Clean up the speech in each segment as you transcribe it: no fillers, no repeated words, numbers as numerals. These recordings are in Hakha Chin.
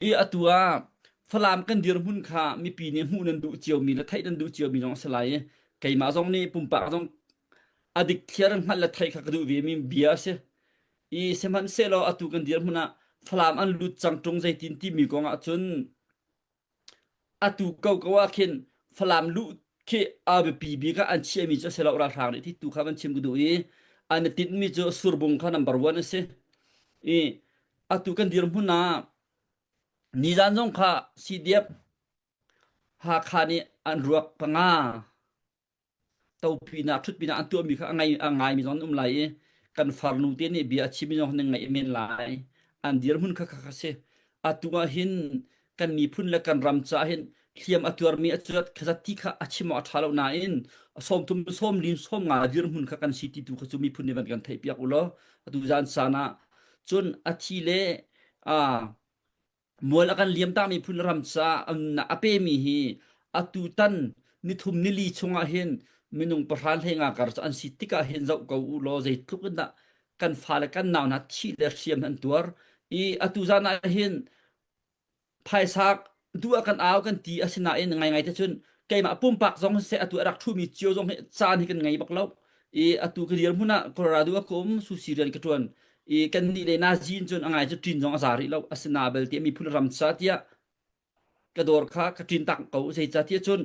I atu ah Falam kan dirhmun kha mipi nih hmuh nan duh ciomi le theih nan duh ciomi zong a si lai i keimah zong nih pumpak zong a dikthliar in hngalh le theih kha ka duh vemi bia a si. I sihmanhsehlaw atu kan dirhmun ah Falam an lut cang ṭung zeitin timi kong ah cun atu koko ah khin Falam luh khi a biapi bik ah an chiahmi cu a si lo ralhrang nih ti tu kha van chim ka duh i an i tinhmi cu surbung kha number one a si. I atu kan dirhmun ah nizan zong kha CDF Hakha nih an ruak panga topinak ṭhutpinak an tuahmi kha a ngai a ngaimi zong an um lai i kan farnu te nih bia a chimmi zong nan ngaih men lai. An dirhmun kha kha si. Atu ah hin kan miphun le kan ram caah hin hliam a tuarmi a cuat khazat ti kha a chim awk a ṭha lo nain 30 sawmlin 50 dirhmun kha kan si ti tu kha cu miphun nih van kan theihpiak u law atu zan caan ah cun a thi le a mual a kan liam takmi phun ram caah a pemi hi atu tan nithum nili chungah hin minung pahra hlei nga kar cu an si tikah hin zoh ko u law zeitluk in dah kan fale kan nau hna thih le hriam an tuar i atu zan ah hin phaisa duh ah kan au kan ti asinain ngaingai te cun keimah pumpak zong siseh atu a rak ṭhumi cio zong hi caan hi kan ngei bak lo i atu ka dirhmun ah Colorado ah ka um sushi rian ka ṭuan i kan nih le nazi in cun a ngai cu ṭin zong a za rih lo asina belte miphun ram ca tiah ka dawr kha ka ṭin tak ko zeicahtiah cun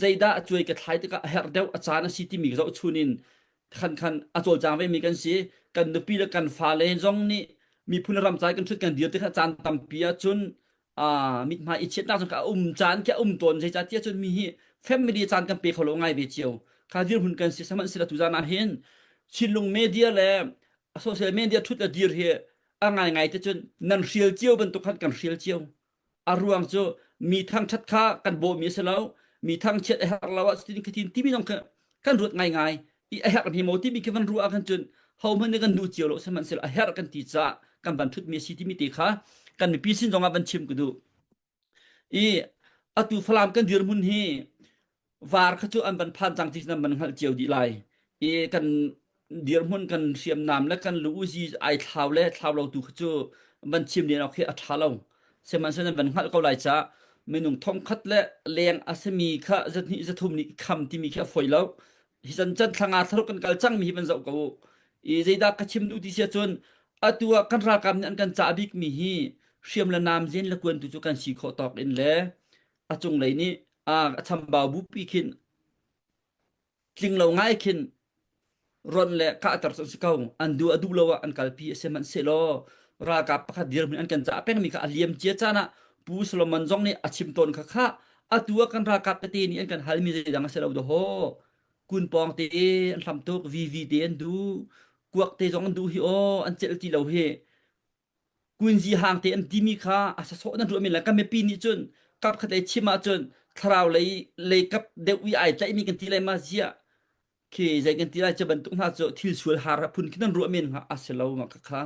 zeidah a cuai ka thlai tikah a herh deuh a caan a si timi ka zohchun in khan khan a cawlcang vemi kan si kan nupi le kan fale zong nih miphun le ram ca kan ṭhut kan dir tikah caan tampi ahcun mithmai i chiatnak zong kha a um caan khi a um tawn zeicahtiah cun mi hi family caan kan pe kho lo ngai ve cio kha dirhmun kan si sihmanhsehlaw tuzan ah hin Chinlung media le social media ṭhut le dir hi a ngaingai te cun nan hrial cio bantuk khan kan hrial cio A ruang cu mi thangṭhat kha kan bawhmi a si lo, mi thangchiat a herh lo ah cutin khatin timi zong kha kan ruat ngaingai i a herh hme maw timi khi van ruah ah khan cun hohmanh nih kan duh cio lo sihmanhsehlaw a herh kan ti caah kan van ṭhutmi a si timi te kha kan mipi sin zongah van chim ka duh. I atu Falam kan dirhmun hi Var kha cu an van phan cang ti nan van hngalh cio dih lai. I kan dirhmun kan hriamnam le kan lu-uzi ai thlau le thlau lo tu kha cu van chim len awk hi a ṭha lo. Sihmanhsehlaw nan van hngalh ko lai caah minung thongkhat le leng a simi kha zahnih zathum nih kham timi khi a fawi lo. Hi chan chan thla nga thlaruk kan kal cangmi hi van zoh ko u. I zeidah ka chim duh ti si ahcun atu ah kan ralkap nih an kan cah bikmi hi hriam le nam zen le kuan tu cu kan si khawh tawk in le a cunglei nih a chambau bupi khin tling lo ngai khin ron le kahter cu an si ko an duh a duh lo ah an kalpi a si hmanhsehlaw ralkap pakhat dirhmun an kan cah pengmi kha a liam cia caan ah Pu Solomon zong nih a chim tawn kha kha atu ah kan ralkap tete nih an kan halmi zeidang a si lo dahawh kun pawng te an hlam tuk VV te an duh kuak te zong an duh hi aw an celh ti lo hi Kunzi hang te an timi kha a sasawh nan ruahmi le kan mipi nih cun kap khat lei chim ahcun thlarau lei lei kap deuh i ai tlaihmi kan ti lai ma ziah khi zei kan ti lai cu bantuk hna cu thil sual har phun khi nan ruah men hnga a si lo ma kha kha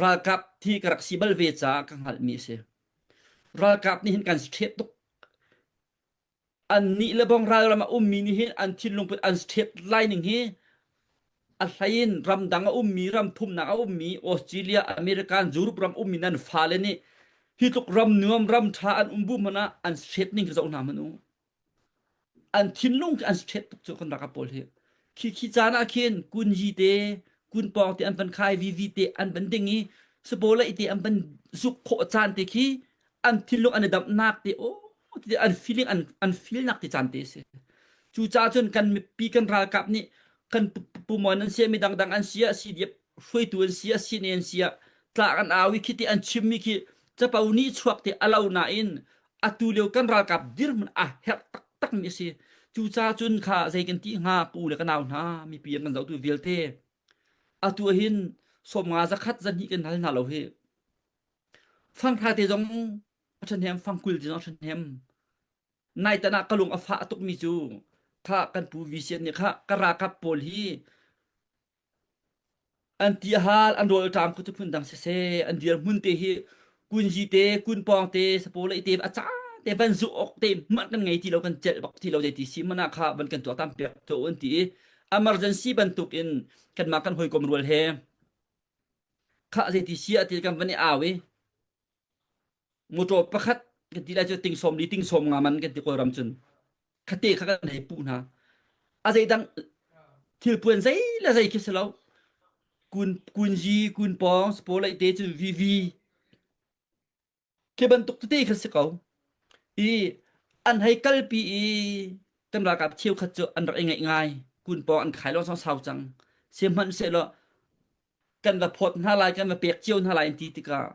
ralkap thi ka rak si bal ve caah ka hngalhmi a si ralkap nih hin kan ṭhet tuk Annih le bang ralram a ummi nih hin an thinlungput an ṭhet lai ning hi a hlei in ramdang a ummi ram thumnak a ummi Australia, American, Europe ram ummi nan fale nih hi tluk ram nuam ram ṭha an um bu hmanh ah an ṭhet ning khi zoh hna hmanh u. An thinlung khi an ṭhet tuk cu kan ralkap pawl hi. Khi khi caan ah khin kunyi te, kunpawng te an van khai, vivi te an van ding i sapaw te an van zuk khawh caan te khi an thinlung an i damhnak te aw ti an feeling an an feel nak ti caan te si cu caah cun kan mipi kan ralkap nih kan pumon an sia mi dangdang an sia CDF hruaitu an sia CNA an sia tlak an au i khi ti an chimmi khi capo nih chuak te alo nain atu lio kan ralkap dirhmun a herh taktak mi a si cu caah cun kha zei kan ti hnga ka u le ka nau hna mipi an kan zohtu vialte atu hin 50 zakhat zahnih kan hal hna lo hi Fangthla te zong a ṭhahnem, fangkul te zong a ṭhahnem. Naitan ah ka lung a fah tukmi cu kha kan pu VCN nih kha ka ralkap pawl hi an ti a hal, an rawl a ṭam kho cu phundang siseh, an dirhmun te hi kunzi te, kunpawng te, sapawlei te a caan te van zuh awk te hmanh kan ngei ti lo, kan celh bak ti lo zeiti si hmanh ah kha van kan tuaktan piak tuah u an ti i emergency bantuk in kanmah kan hawikom rual he Khah zeiti si ah ti kan van i au i. Motor pakhat kan ti lai cu ting 40 ting 50 man kan ti Kawlram cun. Khate kha kan hei puh hna. A zeidang thilpuan zei le zei khi si lo. Kun kunji, kun pawng, spolei te cu VV khi bantuk tete kha si ko. I an hei kalpi i kan ralkap cheukhat cu an rak i ngaih ngai. Kun pawng an khai lawng sau cang. Sihmanhsehlaw kan va phawt hna lai, kan va pek cio hna lai an ti tikah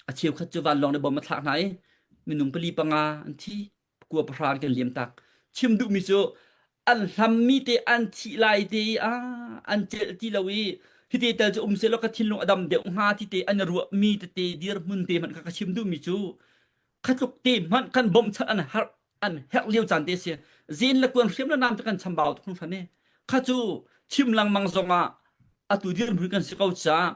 a cheukhat cu vanlawng nih bom a thlak hna i minung pali panga an thi kua pahra an kan liam tak chim duhmi cu an hlammi te an thih lai te i ah an celh ti lo i hite tel cu um seh law ka thinlung a dam deuh hnga ti te an ruahmi tete dirhmun te hmanh kha ka chim duhmi cu khatluk te hmanh kan bawmhchanh an har an herh lio caan te si zin le kuan hriam le nam te kan chambau tuk hringhran i kha cu chim lengmang zongah atu dirhmun kan si ko caah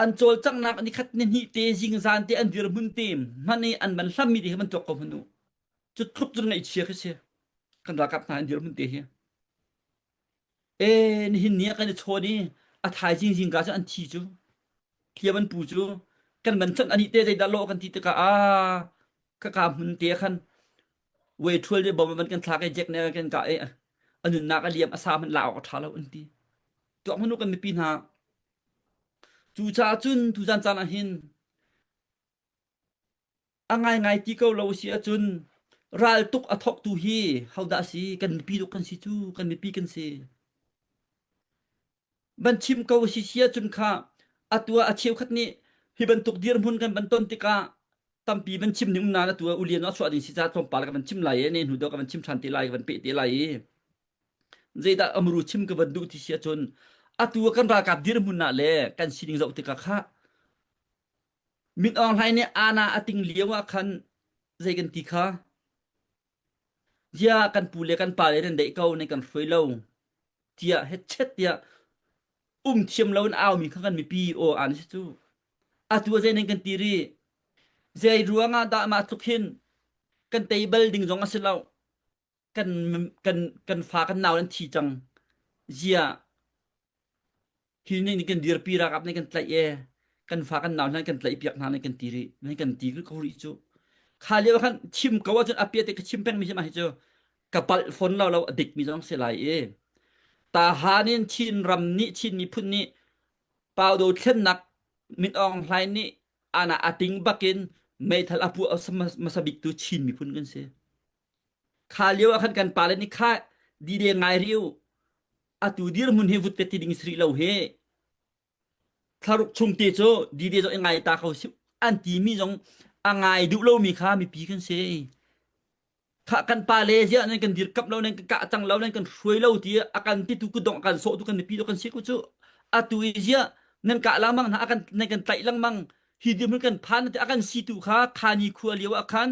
An cawlcanghnak nikhat nihnih te zingzan te an dirhmun te hmanh i an van hlammi te hi van tuak ko hmanh u. Cu tluk cun ngaihchia khi si. Kan ralkap hna an dirhmun te hi. E nihin ni ah kan i chawn i a thaizing zingka cu an thi cu. Hliam an pu cu. Kan van chanh anih te zeidah lawh kan ti tikah a ka ka hmun te khan wei ṭhual nih bom van kan thlak i Jack nih kan kah i a nunnak a liam a sa hmanh la awk a ṭha lo an ti. Tuak hmanh u kan mipi hna Cucaah cun tuzan caan ah hin a ngaingai ti ko lo si ahcun raltuk a thawktu hi hodah a si? Kan mipi duk kan si cu, kan mipi kan si. Van chim ko si si ahcun kha atu ah a cheukhat nih hi bantuk dirhmun kan van ton tikah tampi van chim ning um nain atu ah ulian a chuah ding si caah tlawmpal ka van chim lai i ne hnu deuh ka van chim ṭhan te lai ka van peh te lai i zeidah amru chim ka van duh ti si ahcun atu kan ralkap dirhmun ah le kan sining zoh tikah kha Min Aung Hlaing nih ana a ting lio ah khan zei kan ti kha zia kan pu le kan pa le nan deih ko nan kan hruai lo tiah hetchet tiah um thiam lo in au mi kha kan mipi aw an si cu atu zei nan kan ti ri zei ruangah dah mah tluk hin kan tei bal ding zong a si lo kan kan kan fa kan nau an thi cang zia hi nih kan dirpi ralkap nih kan tlaih e kan fa kan nau hna kan tlaih piak hna nih kan ti rih nih kan ti ko rih cu kha lio khan chim ko ahcun a pia te ka chim peng mi si ma hi cu ka palh fon lo lo a dik mi zong si lai i tahan in Chin ram nih Chin miphun nih Paudo thlennak Min Aung Hlaing nih ana ating bakin meithal a puah hmasa bik tu Chin miphun kan si. Kha lio ah khan kan pale nih kha dide ngai rih u. Atu dirhmun hi vut te ti ding si rih lo hi. Thlaruk chung te cu dide zong i ngai ta ko si an timi zong a ngai duh lomi kha mipi kan si. Kha kan pale ziah nan kan dirkamh lo nan kan kah cang lo nan kan hruai lo ti a kan titu kutdong a kan sawhtu kan mipi kan si ko cu. Atu i ziah nan kah lengmang hna a kan nan kan tlaih lengmang hi dirhmun kan phan ti a kan situ kha khani khua lio ah khan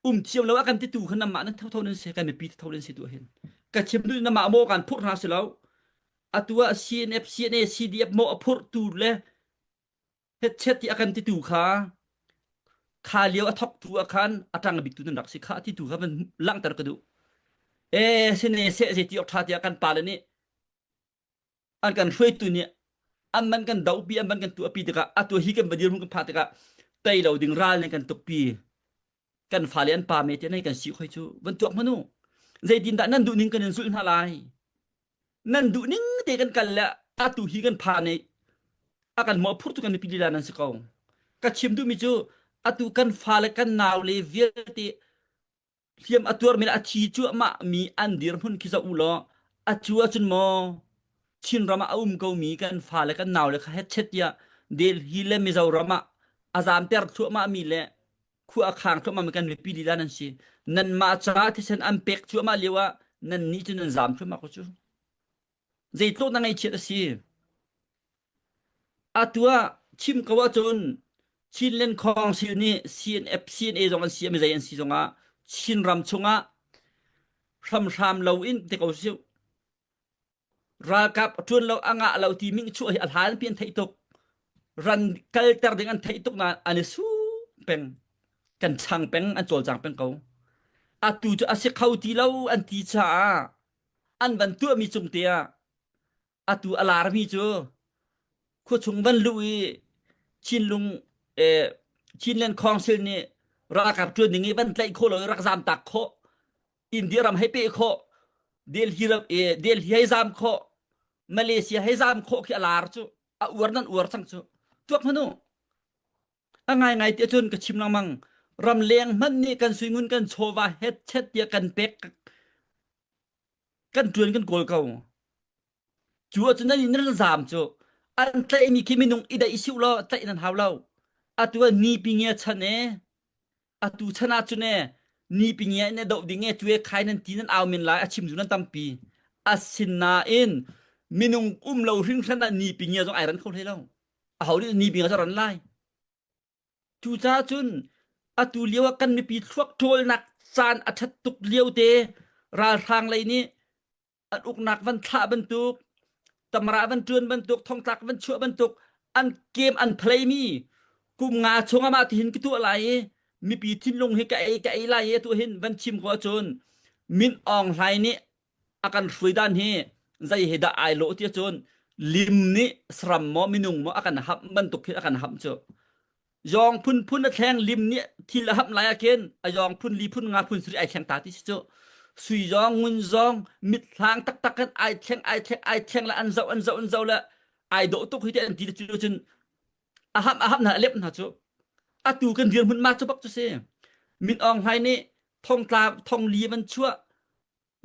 um thiam lo a kan titu kha namah nan thotho nan si kan mipi thotho nan si tu hin ka chim duh namah maw kan phurh hna si lo atu ah CNF CNA CDF maw a phurh tu le hetchet ti a kan titu kha kha lio a thok tu ah khan a tang bik tu nan rak si kha ti tu kha van langhter ka duh e sine se se ti ok tha tiah kan pa le nih an kan hruaitu nih an man kan dohpi an man kan tuahpi tikah atu hi kan va dirhmun kan phak tikah tei lo ding ral nih kan tukpi kan fale an pa me te nei kan si khoi cu van tuak hmanu zeitin dah nan duh ning kan in zulh hna lai nan duh ning te kan kal le atu hi kan pha ne a kan mawh phurtu kan mipi lila nan si ko ka chim duhmi cu atu kan fale kan nau le vialte hliam a tuarmi le a thi cuahmah mi an dirhmun khi zoh u law a cu ahcun maw Chinram ah a um komi kan fale kan naule kha hetchet tiah Delhi le Mizoram ah a zamter thluahmah mi le khua a khang thluahmah mi kan mipi lila nan si nanmah caah thisen an pek cuahmah lio ah nan nih cu nan zam thluahmah ko cu zeitluk na ngaihchiat a si Atu ah chim ko ahcun Chinland Council nih CNF, CNA zong an si, mizei an si zongah Chinram chungah hramhram loin ti ko sih ralkap ṭuan lo a ngah lo ti ming chuah hi a hlan pi an theih tuk ran kalter ding an theih tuk nain an i su peng kan chang peng an cawlcang peng ko atu cu a si kho ti lo an ti caah an van tuahmi cung te ah atu a larmi cu Khuachung van luh i Chinlung eh, Chinland Council nih ralkap ṭuan ding i van tlaih khawh lo i rak zaam tak khawh India ram hei peh khawh Delhi ram eh, Delhi hei zaam khawh Malaysia hei zaam khawh khi a lar cu a uar nan uar cang cu tuak hmanu a ngaingai ti cun ka chim lengmang ramleng hmanh nih kan suingun kan chawva het chet tiah kan pek kan ṭuan kan kawl ko Cu ahcun nan nan zaam cu an tlaihmi khi minung i daih siu law tlaih nan hau lo. Atu ah ni pingia chan e, atu chan ah cun e, ni pingia in a doh ding e, cu e khai nan ti nan au men lai, a chim zu nan tampi. Asinain minung um lo hringhran ah ni pingia zong ai ran kho hlei lo. Aho nih ni pingia cu ran lai. Cucaah cun atu lio ah kan mipi thluak ṭawlnak caan a ṭhat tuk lio te ralhrang lei nih an uknak van thlah bantuk tamra van ṭuan bantuk thongtlak van chuah bantuk an kem an play mi kum nga chung amah tihin ka tuah lai i mipi thinlung hi ka ei ka ei lai i tu hin van chim ko ahcun Min Aung Hlaing nih a kan hruai dan hi zei he dah ai lawh ti ahcun lim nih saram maw minung maw a kan hamh bantuk khi a kan hamh cu Yawng phunphun a thleng lim nih thil a hamh lai ah khin a yawng phun li phun nga phun suri ai thleng ta ti si cu. Sui zong ngun zong mithlang taktak kan ai thleng ai thleng ai thleng le an zoh an zoh an zoh le ai dawh tuk hi te an ti cu cun a hamh a hamh hna a lep hna cu. Atu kan dirhmun ma cu bak cu si. Min Aung Hlaing nih thongtla thongli van chuah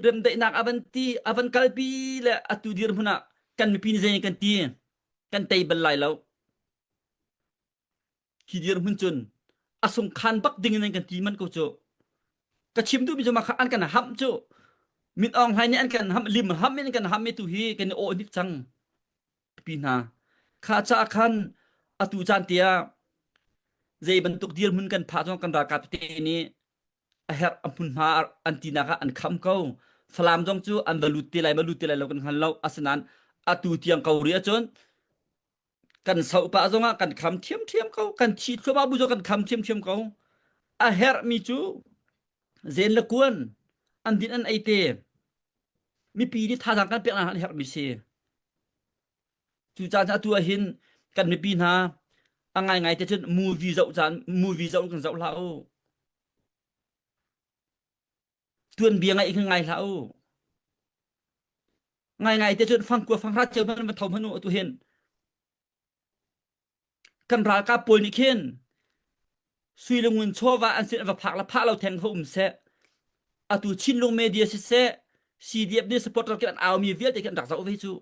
remdaihnak a van ti a van kalpi le atu dirhmun ah kan mipi nih zei kan ti kan tei bal lai lo. Hi dirhmun cun a sungkhan bak ding in an kan ti man ko cu. Ka chim duhmi cu mah kha an kan hamh cu. Min Aung Hlaing nih an kan hamh, lim ham in an kan hamh mi tu hi kan i awh hnik cang. Pi hna. Kha caah khan atu caan tiah zei bantuk dirhmun kan phah zong kan ralkap te nih a herh a hmunhma an tinak ah an kham ko. Falam zong cu an va lut te lai ma lut te lai lo kan hngal lo. Asinain atu tiang ko rih ahcun kan soh pah zongah kan kham ṭhiamṭhiam ko kan thi thluahmah bu zong kan kham ṭhiamṭhiam ko a herhmi cu zen le kuan an din an ei te mipi nih thazaang kan pek an herhmi si cucaah atu ah hin kan mipi hna a ngaingai te cun movie zoh caan movie zoh kan zoh hlah u tuanbia ngaih khan ngai hlah u Ngaingai te cun fangkua fanghra cio hmanh van tho hmanh u atu hin. Kan ralkap pawl nih khin sui le ngun chawva an sin va phak la phah lo theng kha um seh. Atu Chinlung media siseh CDF nih supporter khi an aumi vialte khi an rak zoh ve cu.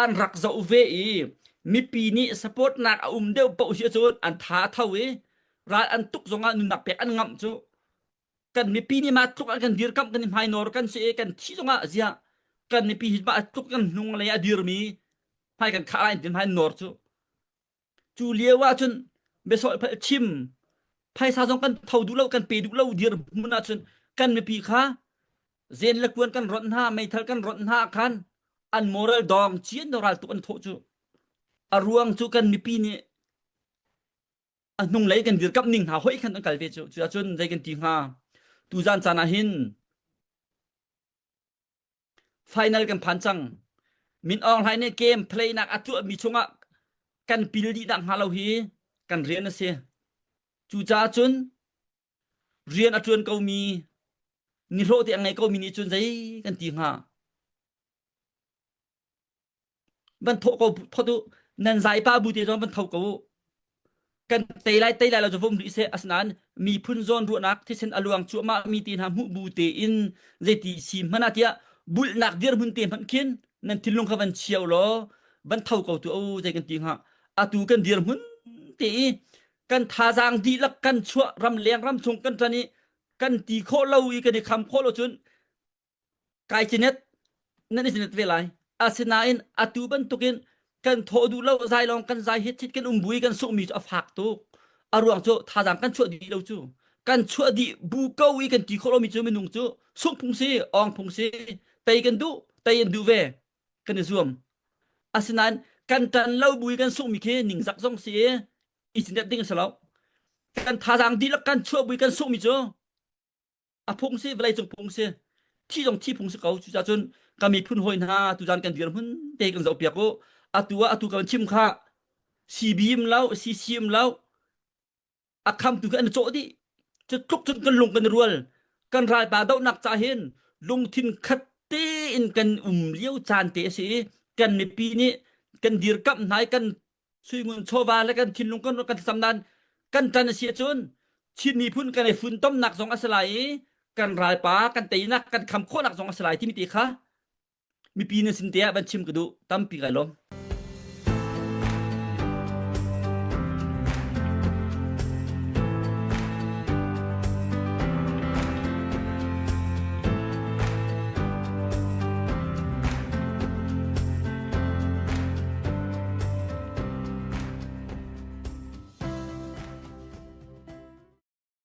An rak zoh ve i mipi nih support nak a um deuh paoh si ahcun an tha a tho i ral an tuk zongah nunnak pek an ngamh cu. Kan mipi nih mah tluk an kan dirkamh kan i hmainawr kan si i kan thi zongah ziah kan mipi hi mah tluk kan hnung lei a dirmi hmai kan khah lai tin hmai nawr cu cu lio ah cun biasawh phal chim phaisa zong kan tho duh lo kan pe duh lo dir hmun ah cun kan mipi kha zen le kuan kan ronh hna meithal kan ronh hna khan an moral dong chian ral tuk an thawh cu a ruang cu kan mipi nih a hnunglei kan dirkamh ning hna hoi khan an kal ve cu cu ahcun zei kan ti hnga tuzan caan ah hin final kan phan cang Min Aung Hlaing nih game play nak a tuah mi chungah kan pil dih nak hnga lo hi kan rian a si cucaah cun rian a tuan ko mi nihlawh te a ngei ko mi nih cun zei kan ti hnga Van thawh ko phot u. Nan zaipa bu te zong van tho ko u. Kan tei lai tei lai lo cu vum rih seh. Asinain miphun zawn ruahnak thisen a luang cuahmah mi te hna hmuh bu tein zeiti si hmanh ah tiah bulhnak dirhmun te hmanh khin nan thinlung kha van chia u law van tho ko tu u zei kan ti hnga. Atu kan dirhmun te i kan thazaang dihlak kan chuah ramleng ramchung kan ṭan i kan ti khawh lo i kan i kham khawh lo cun kai cinet nan i cinet ve lai asinain atu bantukin kan thawh duh lo zai lawng kan zai hit thit kan um bui kan sungmi cu a fak tuk a ruang cu thazaang kan chuah dih lo cu kan chuah dih bu ko i kan ti khawh lomi cu minung cu sungh phung si ong phung si tei kan duh tei an duh ve kan i zuam asinain kan tan lo bui kan sungmi khi ningzak zong si i i cinet ding a si lo kan thazaang dihlak kan chuah bui kan sungmi cu A phung si vawleicung phung si thi zong thi phung si ko cucaah cun ka miphun hawi hna tuzan kan dirhmun te kan zohpiak u atu ah atu kan chim kha. CB um lo, CC um lo, a khamtu khi an i cawh dih. Cu tluk cun kan lung kan i rual. Kan ralpa dohnak ca hin lungthin khat tein kan um lio caan te a si i kan mipi nih kan dirkamh hna i kan suingun chawva le kan thinlung kan kan thlacam nain kan ṭan a si ahcun Chin miphun kan i funtomnak zong a si lai i kan ralpa kan teinak kan kham khawhnak zong a si lai timi ti kha mipi nan sin te ah van chim ka duh tampi kai lawm.